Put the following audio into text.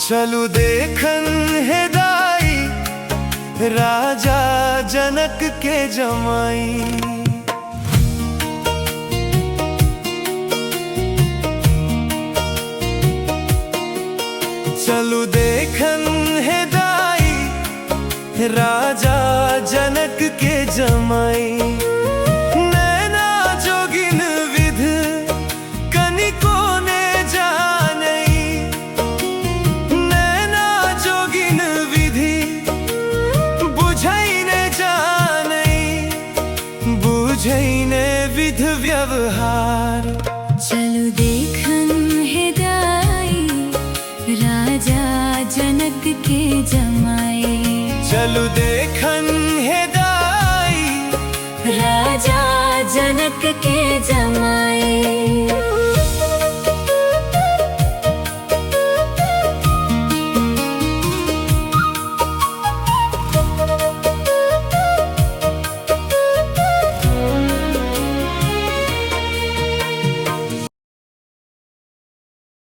चलू देखन हे दाई, राजा जनक के जमाई। चलू देखन हे दाई, राजा जनक के जमाई। नैना जोगिन विध कनिको ने जानई, नैना जोगिन विधि बुझई ने जानई, बुझई ने विध व्यवहार। चलु देखन हे दाई, राजा जनक के जमाई। चलू देखन हे दाई, राजा जनक के जमाई।